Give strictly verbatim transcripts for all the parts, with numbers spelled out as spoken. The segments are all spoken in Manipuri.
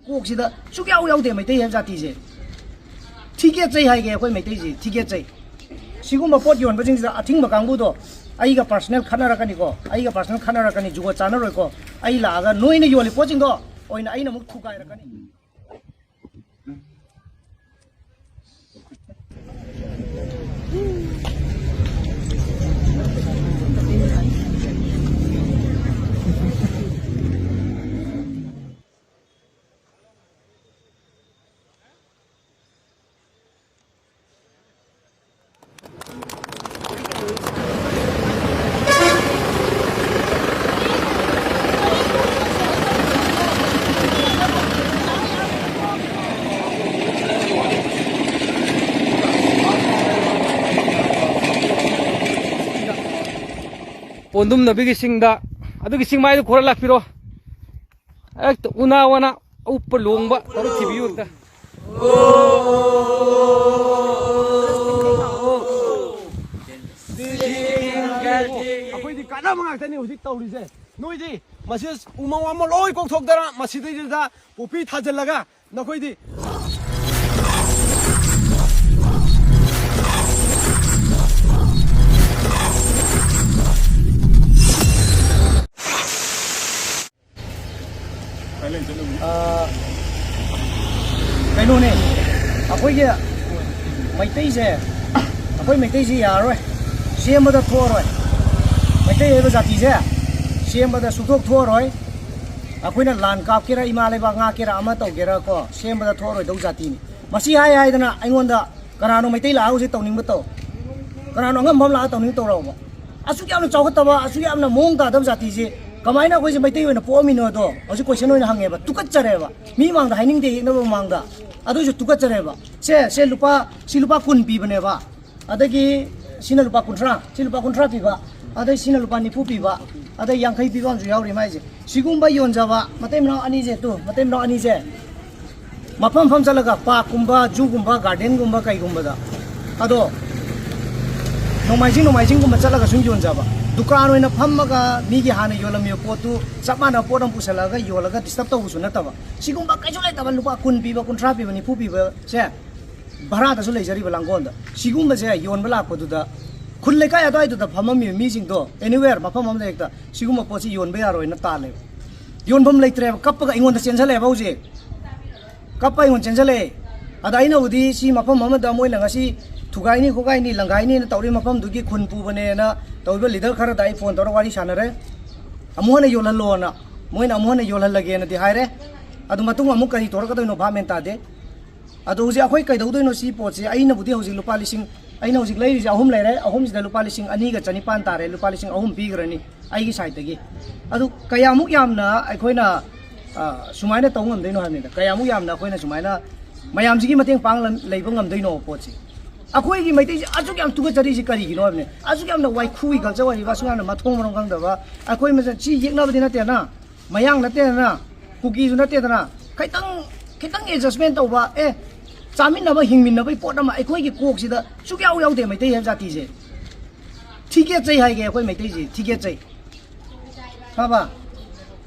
ꯀꯣꯛꯁꯤꯗ ꯁꯨꯛꯌꯥꯎ ꯌꯥꯎꯗꯦ ꯃꯩꯇꯩ ꯍꯥꯏꯕ ꯖꯥꯇꯤꯁꯦ꯫ ꯊꯤꯒꯦꯠꯆꯩ ꯍꯥꯏꯒꯦ, ꯑꯩꯈꯣꯏ ꯃꯩꯇꯩꯁꯦ ꯊꯤꯒꯦꯠꯆꯩ꯫ ꯁꯤꯒꯨꯝꯕ ꯄꯣꯠ ꯌꯣꯟꯕꯁꯤꯡꯁꯤꯗ ꯑꯊꯤꯡꯕ ꯀꯥꯡꯕꯨꯗꯣ ꯑꯩꯒ personal ꯈꯠꯅꯔꯛꯀꯅꯤꯀꯣ, ꯑꯩꯒ personal ꯈꯠꯅꯔꯛꯀꯅꯤ, ꯖꯨꯒꯣꯠ ꯆꯥꯅꯔꯣꯏꯀꯣ꯫ ꯑꯩ ꯂꯥꯛꯑꯒ ꯅꯣꯏꯅ ꯌꯣꯜꯂꯤ ꯄꯣꯠꯁꯤꯡꯗꯣ ꯑꯣꯏꯅ ꯑꯩꯅ ꯑꯃꯨꯛ ꯊꯨꯒꯥꯏꯔꯛꯀꯅꯤ꯫ ꯄꯣꯟꯗꯨꯝꯅꯕꯤꯒꯤ ꯆꯤꯡꯗ, ꯑꯗꯨꯒꯤ ꯆꯤꯡ ꯃꯥꯏꯗ ꯈꯔ ꯂꯥꯛꯄꯤꯔꯣ꯫ ꯍꯦꯛꯇ ꯎꯅꯥ ꯋꯥꯅꯥ ꯑꯎꯞꯄ ꯂꯣꯡꯕ ꯇꯧꯔ ꯊꯤꯕꯤꯌꯨ ꯍꯦꯛꯇ꯫ ꯑꯩꯈꯣꯏꯗꯤ ꯀꯥꯟꯅꯕ ꯉꯥꯛꯇꯅꯤ ꯍꯧꯖꯤꯛ ꯇꯧꯔꯤꯁꯦ꯫ ꯅꯣꯏꯗꯤ ꯃꯁꯤ ꯎꯃꯪ ꯋꯥꯃꯪ ꯂꯣꯏ ꯀꯣꯛꯊꯣꯛꯇꯅ ꯃꯁꯤꯗꯩꯗꯨꯗ ꯄꯣꯄꯤ ꯊꯥꯖꯤꯜꯂꯒ ꯅꯈꯣꯏꯗꯤ ꯑꯥ, ꯀꯩꯅꯣꯅꯦ, ꯑꯩꯈꯣꯏꯒꯤ ꯃꯩꯇꯩꯁꯦ, ꯑꯩꯈꯣꯏ ꯃꯩꯇꯩꯁꯦ ꯌꯥꯔꯔꯣꯏ, ꯁꯦꯝꯕꯗ ꯊꯣꯛꯑꯔꯣꯏ꯫ ꯃꯩꯇꯩ ꯍꯥꯏꯕ ꯖꯥꯇꯤꯁꯦ ꯁꯦꯝꯕꯗ ꯁꯨꯡꯊꯣꯛ ꯊꯣꯛꯑꯔꯣꯏ꯫ ꯑꯩꯈꯣꯏꯅ ꯂꯥꯟ ꯀꯥꯞꯀꯦꯔꯥ, ꯏꯃꯥ ꯂꯩꯕꯥꯛ ꯉꯥꯛꯀꯦꯔꯥ, ꯑꯃ ꯇꯧꯒꯦꯔꯥ ꯀꯣ, ꯁꯦꯝꯕꯗ ꯊꯣꯛꯑꯔꯣꯏꯗꯧ ꯖꯥꯇꯤꯅꯤ꯫ ꯃꯁꯤ ꯍꯥꯏ ꯍꯥꯏꯗꯅ ꯑꯩꯉꯣꯟꯗ ꯀꯅꯥꯅꯣ ꯃꯩꯇꯩ ꯂꯥꯛꯑꯒ ꯍꯧꯖꯤꯛ ꯇꯧꯅꯤꯡꯕ ꯇꯧ, ꯀꯅꯥꯅꯣ ꯑꯉꯝꯕ ꯑꯃ ꯂꯥꯛꯑꯒ ꯇꯧꯅꯤꯡꯕ ꯇꯧꯔꯛꯑꯣꯕ꯫ ꯑꯁꯨꯛ ꯌꯥꯝꯅ ꯆꯥꯎꯈꯠꯇꯕ, ꯑꯁꯨꯛ ꯌꯥꯝꯅ ꯃꯑꯣꯡ ꯇꯥꯗꯕ ꯖꯥꯇꯤꯁꯤ ꯀꯃꯥꯏꯅ ꯑꯩꯈꯣꯏꯁꯦ ꯃꯩꯇꯩ ꯑꯣꯏꯅ ꯄꯣꯛꯑꯝꯃꯤꯅꯣꯗꯣ ꯍꯧꯖꯤꯛ question ꯑꯣꯏꯅ ꯍꯪꯉꯦꯕ꯫ ꯇꯨꯀꯠꯆꯔꯦꯕ꯫ ꯃꯤ ꯃꯥꯡꯗ ꯍꯥꯏꯅꯤꯡꯗꯦ, ꯌꯦꯛꯅꯕ ꯃꯃꯥꯡꯗ꯫ ꯑꯗꯨꯏꯁꯨ ꯇꯨꯀꯠꯆꯔꯦꯕ꯫ ꯁꯦ, ꯁꯦ ꯂꯨꯄꯥ, ꯁꯤ ꯂꯨꯄꯥ ꯀꯨꯟ ꯄꯤꯕꯅꯦꯕ꯫ ꯑꯗꯒꯤ ꯁꯤꯅ ꯂꯨꯄꯥ ꯀꯨꯟꯊ꯭ꯔꯥ, ꯁꯤ ꯂꯨꯄꯥ ꯀꯨꯟꯊ꯭ꯔꯥ ꯄꯤꯕ, ꯑꯗꯩ ꯁꯤꯅ ꯂꯨꯄꯥ ꯅꯤꯐꯨ ꯄꯤꯕ, ꯑꯗꯩ ꯌꯥꯡꯈꯩ ꯄꯤꯕ ꯑꯃꯁꯨ ꯌꯥꯎꯔꯤ ꯃꯥꯏꯁꯦ꯫ ꯁꯤꯒꯨꯝꯕ ꯌꯣꯟꯖꯕ ꯃꯇꯩ ꯃꯅꯥꯎ ꯑꯅꯤꯁꯦ, ꯇꯨ, ꯃꯇꯩ ꯃꯅꯥꯎ ꯑꯅꯤꯁꯦ ꯃꯐꯝ ꯃꯐꯝ ꯆꯠꯂꯒ, park ꯀꯨꯝꯕ, zoo ꯒꯨꯝꯕ, garden ꯒꯨꯝꯕ ꯀꯩꯒꯨꯝꯕꯗ, ꯑꯗꯣ ꯅꯣꯡꯃꯥꯏꯖꯤꯡ, ꯅꯣꯡꯃꯥꯏꯖꯤꯡꯒꯨꯝꯕ ꯆꯠꯂꯒ ꯁꯨꯝ ꯌꯣꯟꯖꯕ꯫ ꯗꯨꯀꯥꯟ ꯑꯣꯏꯅ ꯐꯝꯃꯒ ꯃꯤꯒꯤ ꯍꯥꯟꯅ ꯌꯣꯜꯂꯝꯃꯤꯕ ꯄꯣꯠꯇꯨ ꯆꯞ ꯃꯥꯟꯅꯕ ꯄꯣꯠ ꯑꯃ ꯄꯨꯁꯜꯂꯛꯑꯒ ꯌꯣꯜꯂꯒ ꯗꯤꯁꯇꯔꯕ ꯇꯧꯕꯁꯨ ꯅꯠꯇꯕ, ꯁꯤꯒꯨꯝꯕ ꯀꯩꯁꯨ ꯂꯩꯇꯕ ꯂꯨꯄꯥ ꯀꯨꯟ ꯄꯤꯕ, ꯀꯨꯟꯊ꯭ꯔꯥ ꯄꯤꯕ, ꯅꯤꯐꯨ ꯄꯤꯕꯁꯦ ꯚꯔꯥꯗꯁꯨ ꯂꯩꯖꯔꯤꯕ ꯂꯥꯡꯒꯣꯜꯗ ꯁꯤꯒꯨꯝꯕꯁꯦ ꯌꯣꯟꯕ ꯂꯥꯛꯄꯗꯨꯗ ꯈꯨꯜ ꯂꯩꯀꯥꯏ ꯑꯗꯨꯋꯥꯏꯗꯨꯗ ꯐꯝꯃꯝꯃꯤꯕ ꯃꯤꯁꯤꯡꯗꯣ anywhere ꯃꯐꯝ ꯑꯃꯗ ꯍꯦꯛꯇ ꯁꯤꯒꯨꯝꯕ ꯄꯣꯠꯁꯤ ꯌꯣꯟꯕ ꯌꯥꯔꯣꯏꯅ ꯇꯥꯜꯂꯦꯕ꯫ ꯌꯣꯟꯐꯝ ꯂꯩꯇ꯭ꯔꯦꯕ, ꯀꯞꯄꯒ ꯑꯩꯉꯣꯟꯗ ꯆꯦꯟꯁꯤꯜꯂꯛꯑꯦꯕ ꯍꯧꯖꯤꯛ꯫ ꯀꯞꯄ ꯑꯩꯉꯣꯟꯗ ꯆꯦꯟꯁꯤꯜꯂꯛꯑꯦ꯫ ꯑꯗ ꯑꯩꯅꯕꯨꯗꯤ ꯁꯤ ꯃꯐꯝ ꯑꯃꯗ ꯃꯣꯏꯅ ꯉꯁꯤ ꯊꯨꯒꯥꯏꯅꯤ ꯈꯣꯠꯀꯥꯏꯅꯤ ꯂꯪꯒꯥꯏꯅꯤꯅ ꯇꯧꯔꯤ ꯃꯐꯝꯗꯨꯒꯤ ꯈꯨꯟ ꯄꯨꯕꯅꯦꯅ ꯇꯧꯔꯤꯕ ꯂꯤꯗꯔ ꯈꯔꯗ ꯑꯩ ꯐꯣꯟ ꯇꯧꯔꯒ ꯋꯥꯔꯤ ꯁꯥꯟꯅꯔꯦ꯫ ꯑꯃꯨꯛ ꯍꯟꯅ ꯌꯣꯜꯍꯜꯂꯣꯅ ꯃꯣꯏꯅ ꯑꯃꯨꯛ ꯍꯟꯅ ꯌꯣꯜꯍꯜꯂꯒꯦꯅꯗꯤ ꯍꯥꯏꯔꯦ꯫ ꯑꯗꯨ ꯃꯇꯨꯡ ꯑꯃꯨꯛ ꯀꯔꯤ ꯇꯧꯔꯛꯀꯗꯣꯏꯅꯣ ꯚꯥꯞ ꯃꯦꯟ ꯇꯥꯗꯦ꯫ ꯑꯗꯣ ꯍꯧꯖꯤꯛ ꯑꯩꯈꯣꯏ ꯀꯩꯗꯧꯗꯣꯏꯅꯣ ꯁꯤ ꯄꯣꯠꯁꯦ? ꯑꯩꯅꯕꯨꯗꯤ ꯍꯧꯖꯤꯛ ꯂꯨꯄꯥ ꯂꯤꯁꯤꯡ, ꯑꯩꯅ ꯍꯧꯖꯤꯛ ꯂꯩꯔꯤꯁꯦ ꯑꯍꯨꯝ ꯂꯩꯔꯦ, ꯑꯍꯨꯝꯁꯤꯗ ꯂꯨꯄꯥ ꯂꯤꯁꯤꯡ ꯑꯅꯤꯒ ꯆꯅꯤꯄꯥꯟ ꯇꯥꯔꯦ, ꯂꯨꯄꯥ ꯂꯤꯁꯤꯡ ꯑꯍꯨꯝ ꯄꯤꯈ꯭ꯔꯅꯤ ꯑꯩꯒꯤ ꯁꯥꯏꯠꯇꯒꯤ꯫ ꯑꯗꯨ ꯀꯌꯥꯃꯨꯛ ꯌꯥꯝꯅ ꯑꯩꯈꯣꯏꯅ, ꯑ, ꯁꯨꯃꯥꯏꯅ ꯇꯧ ꯉꯝꯗꯣꯏꯅꯣ ꯍꯥꯏꯕꯅꯤꯗ? ꯀꯌꯥꯃꯨꯛ ꯌꯥꯝꯅ ꯑꯩꯈꯣꯏꯅ ꯁꯨꯃꯥꯏꯅ ꯃꯌꯥꯝꯁꯤꯒꯤ ꯃꯇꯦꯡ ꯄꯥꯡ ꯂꯩꯕ ꯉꯝꯗꯣꯏꯅꯣ ꯄꯣꯠꯁꯦ? ꯑꯩꯈꯣꯏꯒꯤ ꯃꯩꯇꯩꯁꯦ ꯑꯁꯨꯛ ꯌꯥꯝ ꯇꯨꯀꯠꯆꯔꯤꯁꯤ ꯀꯔꯤꯒꯤꯅꯣ ꯍꯥꯏꯕꯅꯤ? ꯑꯁꯨꯛ ꯌꯥꯝꯅ ꯋꯥꯏꯈꯨꯒꯤ ꯀꯜꯆꯔ ꯑꯣꯏꯔꯤꯕ, ꯑꯁꯨꯛ ꯌꯥꯝꯅ ꯃꯊꯣꯡ ꯃꯔꯝ ꯈꯪꯗꯕ, ꯑꯩꯈꯣꯏ ꯃꯁꯦꯟ ꯁꯤ ꯌꯦꯛꯅꯕꯗꯤ ꯅꯠꯇꯦꯅ, ꯃꯌꯥꯡ ꯅꯠꯇꯦꯗꯅ, ꯀꯨꯀꯤꯁꯨ ꯅꯠꯇꯦꯗꯅ, ꯈꯤꯇꯪ, ꯈꯤꯇꯪ ꯑꯦꯗꯖꯁꯃꯦꯟ ꯇꯧꯕ, ꯑꯦ, ꯆꯥꯃꯤꯟꯅꯕ ꯍꯤꯡꯃꯤꯟꯅꯕꯒꯤ ꯄꯣꯠ ꯑꯃ ꯑꯩꯈꯣꯏꯒꯤ ꯀꯣꯛꯁꯤꯗ ꯁꯨꯛꯌꯥꯎ ꯌꯥꯎꯗꯦ꯫ ꯃꯩꯇꯩ ꯍꯥꯏꯕ ꯖꯥꯇꯤꯁꯦ ꯊꯤꯒꯦꯠꯆꯩ ꯍꯥꯏꯒꯦ, ꯑꯩꯈꯣꯏ ꯃꯩꯇꯩꯁꯦ ꯊꯤꯒꯦꯠꯆꯩ꯫ ꯈꯪꯉꯕ?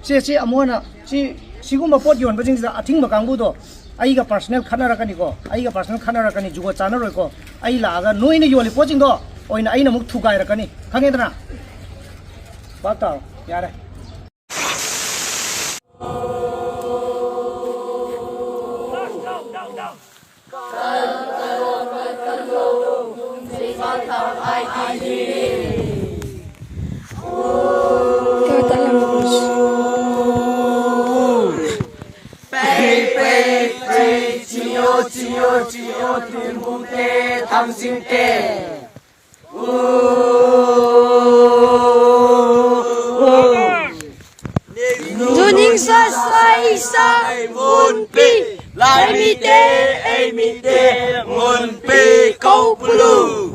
ꯁꯦ, ꯁꯤ ꯑꯃꯨꯛ ꯍꯟꯅ ꯁꯤ, ꯁꯤꯒꯨꯝꯕ ꯄꯣꯠ ꯌꯣꯟꯕꯁꯤꯡꯁꯤꯗ ꯑꯊꯤꯡꯕ ꯀꯥꯡꯕꯨꯗꯣ ꯑꯩꯒ ꯄꯥꯔꯁꯅꯦꯜ ꯈꯠꯅꯔꯛꯀꯅꯤꯀꯣ, ꯑꯩꯒ ꯄꯥꯔꯁꯅꯦꯜ ꯈꯠꯅꯔꯛꯀꯅꯤ, ꯖꯨꯒꯣꯠ ꯆꯥꯅꯔꯣꯏꯀꯣ꯫ ꯑꯩ ꯂꯥꯛꯑꯒ ꯅꯣꯏꯅ ꯌꯣꯜꯂꯤ ꯄꯣꯠꯁꯤꯡꯗꯣ ꯑꯣꯏꯅ ꯑꯩꯅ ꯑꯃꯨꯛ ꯊꯨꯒꯥꯏꯔꯛꯀꯅꯤ, ꯈꯪꯉꯦꯗꯅ? ꯚꯥꯞ ꯇꯥꯔꯣ, ꯌꯥꯔꯦ꯫ ꯅꯨꯅꯤꯡ ꯁꯥ ꯁꯥ ꯏꯁꯥ ꯃꯨꯟꯄꯤ ꯂꯥꯏ ꯃꯤꯇꯦ ꯑꯩ ꯃꯤꯇꯦ ꯃꯨꯟꯄꯤ ꯀꯧꯄꯨꯂꯨ꯫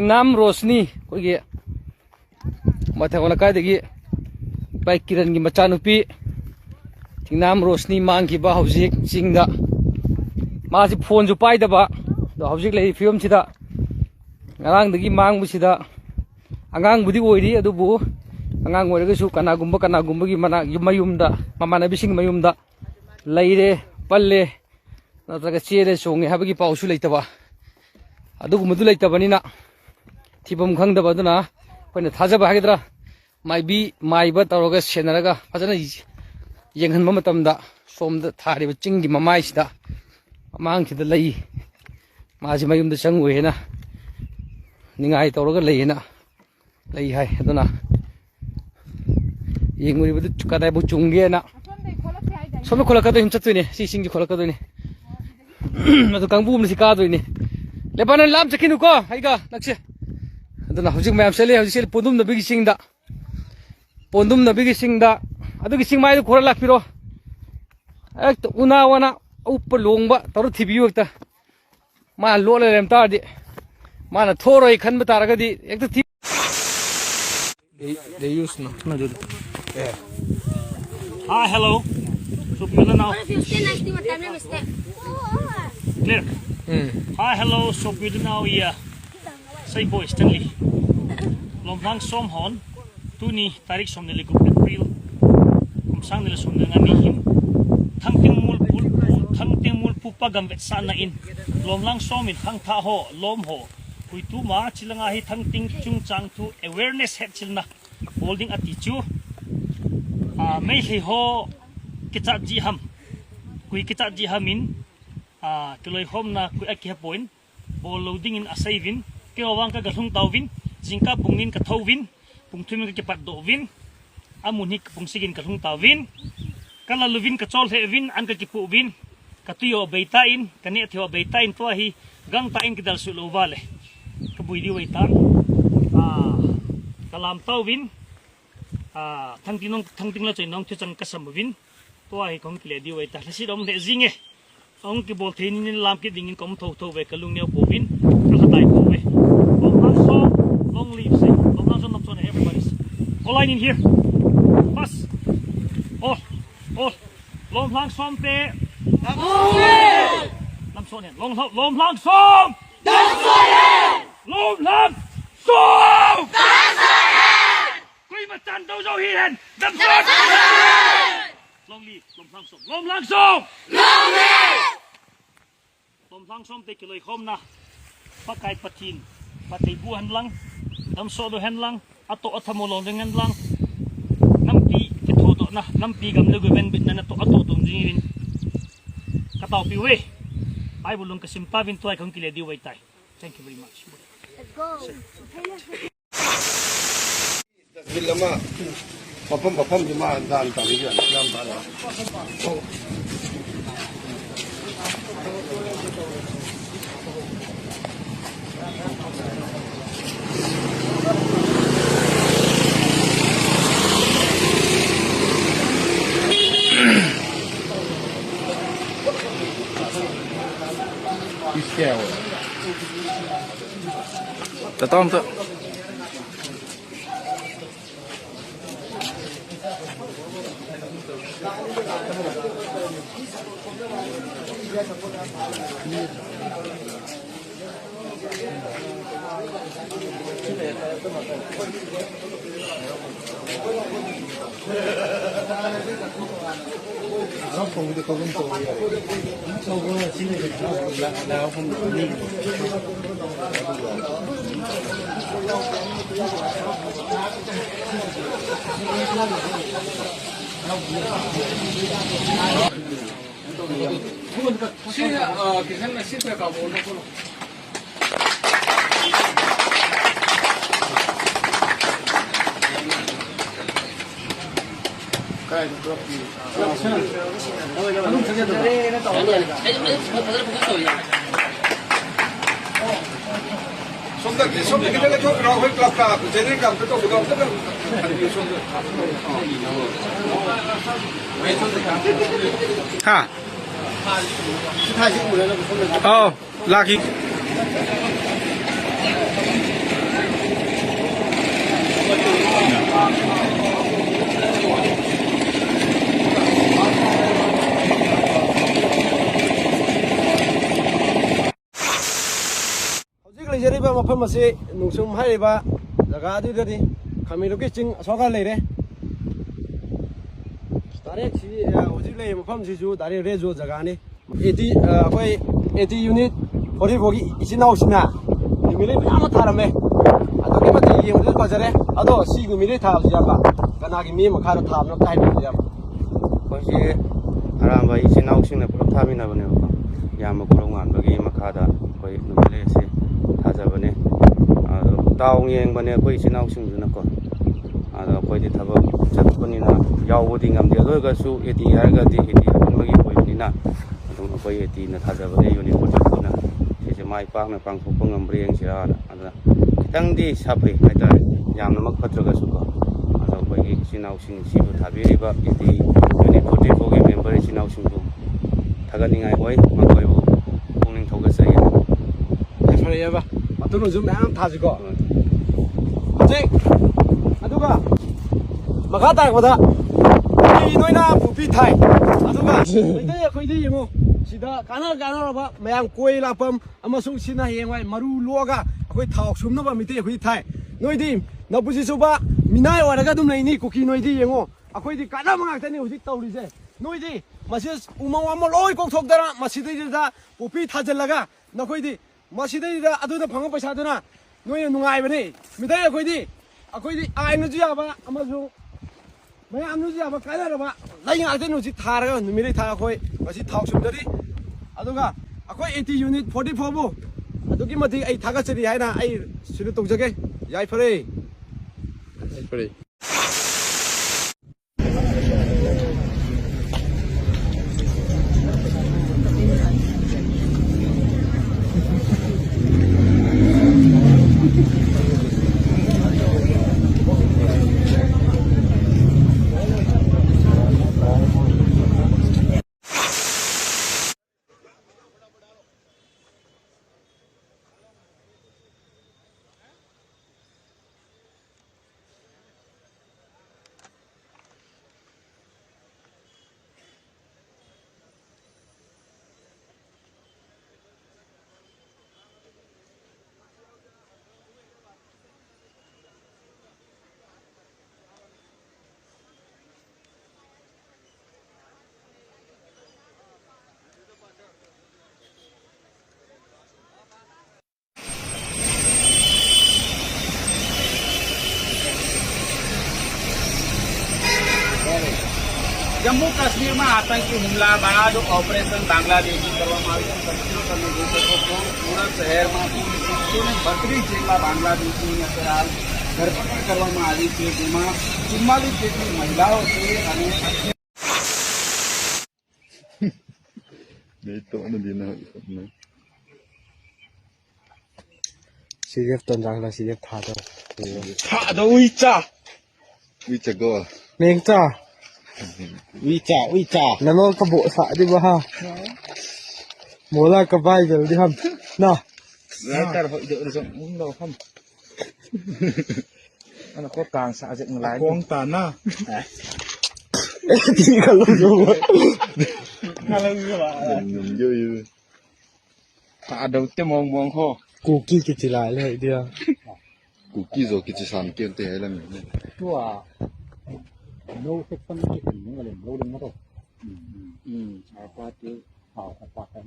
ꯊꯤꯡꯅꯥꯝ ꯔꯣꯁꯅꯤ, ꯑꯩꯈꯣꯏꯒꯤ ꯃꯊꯛ ꯂꯩꯀꯥꯏꯗꯒꯤ ꯏꯄꯥ ꯀꯤꯔꯟꯒꯤ ꯃꯆꯥꯅꯨꯄꯤ ꯊꯤꯡꯅꯥꯝ ꯔꯣꯁꯅꯤ ꯃꯥꯡꯈꯤꯕ ꯍꯧꯖꯤꯛ ꯆꯤꯡꯗ꯫ ꯃꯥꯁꯤ ꯐꯣꯟꯁꯨ ꯄꯥꯏꯗꯕ, ꯑꯗꯣ ꯍꯧꯖꯤꯛ ꯂꯩꯔꯤꯕ ꯐꯤꯕꯝꯁꯤꯗ ꯉꯔꯥꯡꯗꯒꯤ ꯃꯥꯡꯕꯁꯤꯗ ꯑꯉꯥꯡꯕꯨꯗꯤ ꯑꯣꯏꯔꯤ, ꯑꯗꯨꯕꯨ ꯑꯉꯥꯡ ꯑꯣꯏꯔꯒꯁꯨ ꯀꯅꯥꯒꯨꯝꯕ ꯀꯅꯥꯒꯨꯝꯕꯒꯤ ꯃꯅꯥꯛ, ꯃꯌꯨꯝꯗ, ꯃꯃꯥꯟꯅꯕꯤꯁꯤꯡꯒꯤ ꯃꯌꯨꯝꯗ ꯂꯩꯔꯦ, ꯄꯜꯂꯦ, ꯅꯠꯇ꯭ꯔꯒ ꯆꯦꯜꯂꯦ, ꯆꯣꯡꯉꯦ ꯍꯥꯏꯕꯒꯤ ꯄꯥꯎꯁꯨ ꯂꯩꯇꯕ꯫ ꯑꯗꯨꯒꯨꯝꯕꯗꯨ ꯂꯩꯇꯕꯅꯤꯅ ꯊꯤꯐꯝ ꯈꯪꯗꯕ꯫ ꯑꯗꯨꯅ ꯑꯩꯈꯣꯏꯅ ꯊꯥꯖꯕ ꯍꯥꯏꯒꯗ꯭ꯔꯥ, ꯃꯥꯏꯕꯤ ꯃꯥꯏꯕ ꯇꯧꯔꯒ ꯁꯦꯟꯅꯔꯒ ꯐꯖꯅ ꯌꯦꯡꯍꯟꯕ ꯃꯇꯝꯗ ꯁꯣꯝꯗ ꯊꯥꯔꯤꯕ ꯆꯤꯡꯒꯤ ꯃꯃꯥꯏꯁꯤꯗ ꯃꯃꯥꯡꯁꯤꯗ ꯂꯩ꯫ ꯃꯥꯁꯤ ꯃꯌꯨꯝꯗ ꯆꯪꯉꯨꯏ ꯍꯥꯏꯅ ꯅꯤꯡꯉꯥꯏ ꯇꯧꯔꯒ ꯂꯩ ꯍꯥꯏꯅ ꯂꯩ ꯍꯥꯏ꯫ ꯑꯗꯨꯅ ꯌꯦꯡꯉꯨꯔꯤꯕꯗꯨ ꯀꯗꯥꯏꯕꯨ ꯆꯨꯝꯒꯦꯅ꯫ ꯁꯣꯝꯗ ꯈꯣꯠꯂꯛꯀꯗꯣꯏꯅꯤ, ꯆꯠꯇꯣꯏꯅꯦ, ꯁꯤ ꯆꯤꯡꯁꯤ ꯈꯣꯠꯂꯛꯀꯗꯣꯏꯅꯤ꯫ ꯑꯗꯨ ꯀꯥꯡꯕꯨ ꯑꯃꯅ ꯁꯤ ꯀꯥꯗꯣꯏꯅꯤ꯫ ꯂꯦꯕꯥꯅꯟ ꯂꯥꯞ ꯆꯠꯈꯤꯅꯨꯀꯣ, ꯑꯩꯒ ꯅꯛꯁꯦ꯫ ꯑꯗꯨꯅ ꯍꯧꯖꯤꯛ ꯃꯌꯥꯝ ꯆꯠꯂꯤ, ꯍꯧꯖꯤꯛ ꯆꯠꯂꯤ ꯄꯣꯟꯗꯨꯝꯅꯕꯤꯒꯤ ꯆꯤꯡꯗ꯫ ꯄꯣꯟꯗꯨꯝꯅꯕꯤꯒꯤ ꯆꯤꯡꯗ꯫ ꯑꯗꯨꯒꯤ ꯆꯤꯡꯃꯥꯏꯗꯨ ꯈꯣꯔ ꯂꯥꯛꯄꯤꯔꯣ꯫ ꯍꯦꯛꯇ ꯎꯅꯥ ꯋꯥꯅ ꯑꯎꯞꯄ ꯂꯣꯡꯕ ꯇꯧꯔ ꯊꯤꯕꯤꯌꯨ ꯍꯦꯛꯇ꯫ ꯃꯥ ꯂꯣꯠꯂ ꯂꯩꯔꯝ ꯇꯥꯔꯗꯤ, ꯃꯥꯅ ꯊꯣꯛꯑꯔꯣꯏ ꯈꯟꯕ ꯇꯥꯔꯒꯗꯤ ꯍꯦꯛꯇ ꯊꯤ꯫ They, they use no. No, dude. Yeah. Hi, hello. Sopidana. Clear. Mm. Hi, hello, Sopidana. Yeah. Say boy, Stanley. Lomlang som hon. Tuni tarik som nili gup April. Kum sang nili som nili ngani hin. Thang ting mul pul, thang ting mul pu pagam vet sana in. Lomlang som in thang tha ho, lom ho. Kuituma chilanga hi thang ting chungchang thu awareness het chilna. Holding ati chu. Ah, mei hei ho kichat ji ham. Kui kichat ji ham in. Ah, kiloi hom na kui aki ha point. Bol lo ding in asai vin. Ke wang ka galhung tau vin. Jingka pung nin ka thau vin. Pung thum in ka kipat do vin. Amun hi ka pung sigin ka lhung tau vin. Ka la lu vin ka chol he vin, an ka kipu vin. Ka tui o beita in, ka ne thio beita in tua hi gang ta in kidal su lo vale. Ka bui di wei tang. Ah, ka lam tau vin. Ah, thang ting nong, thang ting la choi nong chu chang ka sam vin. Tua hi kong kile di wei ta. Lasi dom le zinge. Ong kibol thei nin lam kit dingin kom tho tho ve ka lung neo po vin. Ka khatai po ve. Kom ang Long lives, eh? Lomlangsom Namsone, everybody. All line in here. Fast. All. All. Lomlangsom te. Namsone. Long, Lomlangsom. Namsone. Lomlangsom. Namsone. Kuima chan do zo hi hen. Namsone. Long live. Lomlangsom. Lomlangsom. Long live. Lomlangsom te kiloikhomna, Pakai Pathen, Patei bu hen lang, damsot do hen lang, ato athamu long ding hen lang, nampi kitho do na, nampi gam le gu ben bit na na to ato tum jing rin. Katao pi we, Bible lung kasim pa vin tuai kong kile di wai tai. Thank you very much. Dustbin lama, mafam mafamꯗ ꯃꯥ ꯗꯥꯟ ꯇꯧꯔꯤꯁꯦ ꯌꯥꯝ ꯐꯔꯦ꯫ ꯄꯤꯁ ꯀꯌꯥ ꯑꯣꯏ? ꯇꯥꯇꯥ ꯑꯝꯇ꯫ ꯁꯤ, ꯑ, ꯀꯤꯁꯟꯅ ꯁꯤ ꯄꯦꯛ ꯀꯥꯎꯊꯣꯛꯑꯣ, ꯂꯧꯊꯣꯛꯑꯣ꯫ ꯁꯣꯝꯗ, ꯁꯣꯝꯗ ꯈꯤꯇꯪ ꯂꯦꯞꯊꯣꯛꯄꯤꯔꯣ, ꯑꯩꯈꯣꯏ ꯀ꯭ꯂꯕꯇ ꯖꯦꯅꯦꯔꯦꯜ ꯀ꯭ꯂꯕꯇ ꯇꯧꯕꯗꯣ ꯑꯝꯇ ꯍꯟꯕꯤꯌꯨ ꯁꯣꯝꯗ꯫ ꯍꯥ? ꯑꯧ, ꯂꯥꯛꯈꯤ꯫ ꯍꯧꯖꯤꯛ ꯂꯩꯖꯔꯤꯕ ꯃꯐꯝ ꯑꯁꯤ ꯅꯣꯡꯁꯨꯝ ꯍꯥꯏꯔꯤꯕ ꯖꯒꯥ ꯑꯗꯨꯗꯅꯤ꯫ ꯈꯥꯃꯦꯟꯂꯣꯛꯀꯤ ꯆꯤꯡ ꯑꯁꯣꯝ ꯈꯔ ꯂꯩꯔꯦ꯫ ꯗꯥꯏꯔꯦꯛ ꯁꯤ, ꯑ, ꯍꯧꯖꯤꯛ ꯂꯩꯔꯤꯕ ꯃꯐꯝꯁꯤꯁꯨ ꯗꯥꯏꯔꯦꯛ ꯔꯦꯠ ꯖꯣꯟ ꯖꯒꯥꯅꯤ꯫ ꯑꯦ ꯇꯤ, ꯑ, ꯑꯩꯈꯣꯏ ꯑꯦ ꯇꯤ ꯌꯨꯅꯤꯠ ꯐꯣꯔꯇꯤ ꯐꯣꯔꯒꯤ ꯏꯆꯤꯟ ꯏꯅꯥꯎꯁꯤꯡꯅ ꯅꯨꯃꯤꯠꯂꯩ ꯃꯌꯥꯝ ꯑꯃ ꯊꯥꯔꯝꯃꯦ꯫ ꯑꯗꯨꯛꯀꯤ ꯃꯇꯤꯛ ꯌꯦꯡꯕꯗ ꯐꯖꯔꯦ꯫ ꯑꯗꯣ ꯁꯤ ꯅꯨꯃꯤꯠꯂꯩ ꯊꯥꯕꯁꯤ, ꯏꯌꯥꯝꯕ, ꯀꯅꯥꯒꯤ ꯃꯤ ꯃꯈꯥꯗ ꯊꯥꯕꯅꯣ ꯑꯝꯇ ꯍꯥꯏꯕꯤꯌꯨ, ꯏꯌꯥꯝꯕ꯫ ꯑꯩꯈꯣꯏꯁꯤ ꯑꯔꯥꯝꯕ ꯏꯆꯤꯟ ꯏꯅꯥꯎꯁꯤꯡꯅ ꯄꯨꯂꯞ ꯊꯥꯃꯤꯟꯅꯕꯅꯦꯕꯀꯣ꯫ ꯏꯌꯥꯝꯕ ꯀꯣꯔꯧꯉꯥꯟꯕꯒꯤ ꯃꯈꯥꯗ ꯑꯩꯈꯣꯏ ꯅꯨꯃꯤꯠꯂꯩ ꯑꯁꯤ ꯊꯥꯖꯕꯅꯦ꯫ ꯑꯗꯣ ꯗꯥꯎ ꯌꯦꯡꯕꯅꯦ ꯑꯩꯈꯣꯏ ꯏꯆꯤꯟ ꯏꯅꯥꯎꯁꯤꯡꯗꯨꯅꯀꯣ꯫ ꯑꯗꯣ ꯑꯩꯈꯣꯏꯗꯤ ꯊꯕꯛ ꯆꯠꯄꯅꯤꯅ ꯌꯥꯎꯕꯗꯤ ꯉꯝꯗꯦ꯫ ꯑꯗꯨ ꯑꯣꯏꯔꯒꯁꯨ ꯑꯦ ꯇꯤ ꯍꯥꯏꯔꯒꯗꯤ ꯑꯦ ꯇꯤ ꯑꯄꯨꯟꯕꯒꯤ ꯑꯣꯏꯕꯅꯤꯅ ꯑꯗꯨꯝ ꯑꯩꯈꯣꯏ ꯑꯦ ꯇꯤꯅ ꯊꯥꯖꯕꯅꯦ, ꯌꯨꯅꯤꯠ ꯐꯣꯔꯇꯤ ꯐꯣꯔꯅ ꯁꯤꯁꯦ ꯃꯥꯏ ꯄꯥꯛꯅ ꯄꯥꯡꯊꯣꯛꯄ ꯉꯝꯕ꯭ꯔꯥ ꯌꯦꯡꯁꯤꯔꯥꯅ꯫ ꯑꯗꯨꯅ ꯈꯤꯇꯪꯗꯤ ꯁꯥꯐꯩ ꯍꯥꯏꯇꯥꯔꯦ, ꯌꯥꯝꯅꯃꯛ ꯐꯠꯇ꯭ꯔꯒꯁꯨꯀꯣ꯫ ꯑꯗꯣ ꯑꯩꯈꯣꯏꯒꯤ ꯏꯆꯤꯟ ꯏꯅꯥꯎꯁꯤꯡ ꯁꯤꯕꯨ ꯊꯥꯕꯤꯔꯤꯕ ꯑꯦ ꯇꯤ ꯌꯨꯅꯤꯠ ꯐꯣꯔꯇꯤ ꯐꯣꯔꯒꯤ ꯃꯦꯝꯕꯔ ꯏꯆꯤꯟ ꯏꯅꯥꯎꯁꯤꯡꯕꯨ ꯊꯥꯒꯠꯅꯤꯡꯉꯥꯏ ꯑꯣꯏ, ꯃꯈꯣꯏꯕꯨ ꯄꯨꯛꯅꯤꯡ ꯊꯧꯒꯠꯆꯔꯤ꯫ ꯐꯔꯦ, ꯏꯌꯥꯝꯕ, ꯃꯇꯨꯡꯗꯁꯨ ꯃꯌꯥꯝ ꯊꯥꯁꯤꯀꯣ꯫ ꯍꯣꯏ꯫ ꯍꯧꯖꯤꯛ, ꯑꯗꯨꯒ ꯃꯈꯥ ꯇꯥꯔꯛꯄꯗ ꯀꯔꯤ ꯅꯣꯏꯅ ꯄꯣꯄꯤ ꯊꯥꯏ, ꯑꯗꯨꯒ ꯃꯩꯇꯩ ꯑꯩꯈꯣꯏꯗꯤ ꯌꯦꯡꯉꯣ, ꯁꯤꯗ ꯀꯥꯟꯅ ꯀꯥꯟꯅꯔꯕ ꯃꯌꯥꯝ ꯀꯣꯏ ꯂꯥꯛꯐꯝ ꯑꯃꯁꯨꯡ ꯁꯤꯅ ꯍꯌꯦꯡꯋꯥꯏ ꯃꯔꯨ ꯂꯣꯛꯑꯒ ꯑꯩꯈꯣꯏ ꯊꯥꯎ ꯁꯨꯝꯅꯕ ꯃꯩꯇꯩ ꯑꯩꯈꯣꯏꯗꯤ ꯊꯥꯏ꯫ ꯅꯣꯏꯗꯤ ꯅꯄꯨꯟꯁꯤ ꯆꯨꯞꯄ ꯃꯤꯅꯥꯏ ꯑꯣꯏꯔꯒ ꯑꯗꯨꯝ ꯂꯩꯅꯤ꯫ ꯀꯨꯀꯤ ꯅꯣꯏꯗꯤ ꯌꯦꯡꯉꯣ, ꯑꯩꯈꯣꯏꯗꯤ ꯀꯥꯟꯅꯕ ꯉꯥꯛꯇꯅꯤ ꯍꯧꯖꯤꯛ ꯇꯧꯔꯤꯁꯦ꯫ ꯅꯣꯏꯗꯤ ꯃꯁꯤ ꯎꯃꯪ ꯋꯥꯃꯪ ꯂꯣꯏ ꯀꯣꯛꯊꯣꯛꯇꯅ ꯃꯁꯤꯗꯩꯗꯨꯗ ꯄꯣꯄꯤ ꯊꯥꯖꯤꯜꯂꯒ ꯅꯈꯣꯏꯗꯤ ꯃꯁꯤꯗꯩꯗ ꯑꯗꯨꯗ ꯐꯪꯕ ꯄꯩꯁꯥꯗꯨꯅ ꯅꯣꯏꯅ ꯅꯨꯡꯉꯥꯏꯕꯅꯤ꯫ ꯃꯤꯇꯩ ꯑꯩꯈꯣꯏꯗꯤ, ꯑꯩꯈꯣꯏꯗꯤ ꯑꯥꯏꯟꯅꯁꯨ ꯌꯥꯕ ꯑꯃꯁꯨꯡ ꯃꯌꯥꯝꯅꯁꯨ ꯌꯥꯕ ꯀꯥꯟꯅꯔꯕ ꯂꯩ ꯉꯥꯛꯇꯅꯤ ꯍꯧꯖꯤꯛ ꯊꯥꯔꯒ ꯅꯨꯃꯤꯠꯂꯩ ꯊꯥ ꯑꯩꯈꯣꯏ ꯉꯁꯤ ꯊꯥꯎ ꯁꯨꯝꯖꯔꯤ꯫ ꯑꯗꯨꯒ ꯑꯩꯈꯣꯏ ꯑꯦ ꯇꯤ ꯌꯨꯅꯤꯠ ꯐꯣꯔꯇꯤ ꯐꯣꯔꯕꯨ ꯑꯗꯨꯛꯀꯤ ꯃꯇꯤꯛ ꯑꯩ ꯊꯥꯒꯠꯆꯔꯤ ꯍꯥꯏꯅ ꯑꯩ ꯁꯤꯗ ꯇꯧꯖꯒꯦ꯫ ꯌꯥꯏꯐꯔꯦ꯫ જમ્મુ કાશ્મીરમાં આતંકી હુમલા બાદ ઓપરેશન બાંગ્લાદેશી કરવામાં આવ્યું. કશ્મીર, તમે જોઈ શકો છો, સુરત શહેરમાં પોલીસ એકસો ને બત્રીસ જેટલા બાંગ્લાદેશીઓને અત્યારે હાલ ધરપકડ કરવામાં આવી છે, જેમાં ચુમ્માલીસ જેટલી મહિલાઓ છે અને CDF tonzang la CDF thado. Thado uicha. Uicha go. Mengcha. Uicha, uicha. Namo ka bo sa di ba ha? Mola ka bai jal di ham. Na. Lai tar ho do ro um lo ham. Ana ko tang sa jek ngalai. Kong ta na. Ti ka lo jo. Ka lo jo. Yum yum yo. Ka adau te mong mong ho. Kuki kichi lai le dia. Kuki zo kichi san ke te hai lam ne. Tua. No section ke kan ngal lo lo to. Hmm. Apa tu? Ah, apa kan?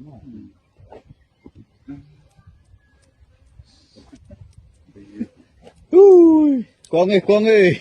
Ui, kong eh, kong eh.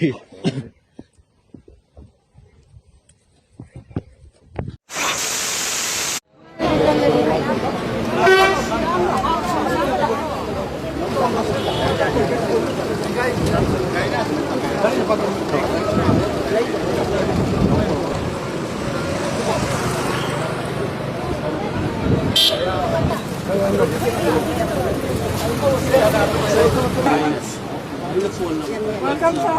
Welcome, sir.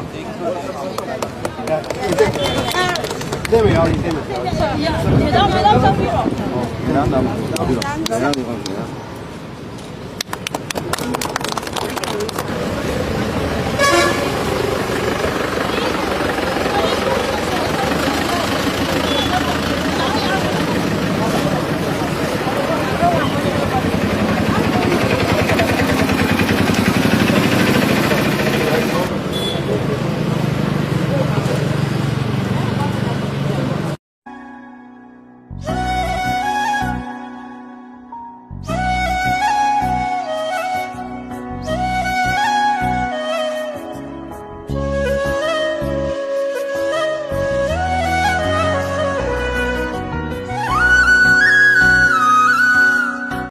Deme, ahorita, deme. Madame, madame, ça fait. Madame, madame, madame.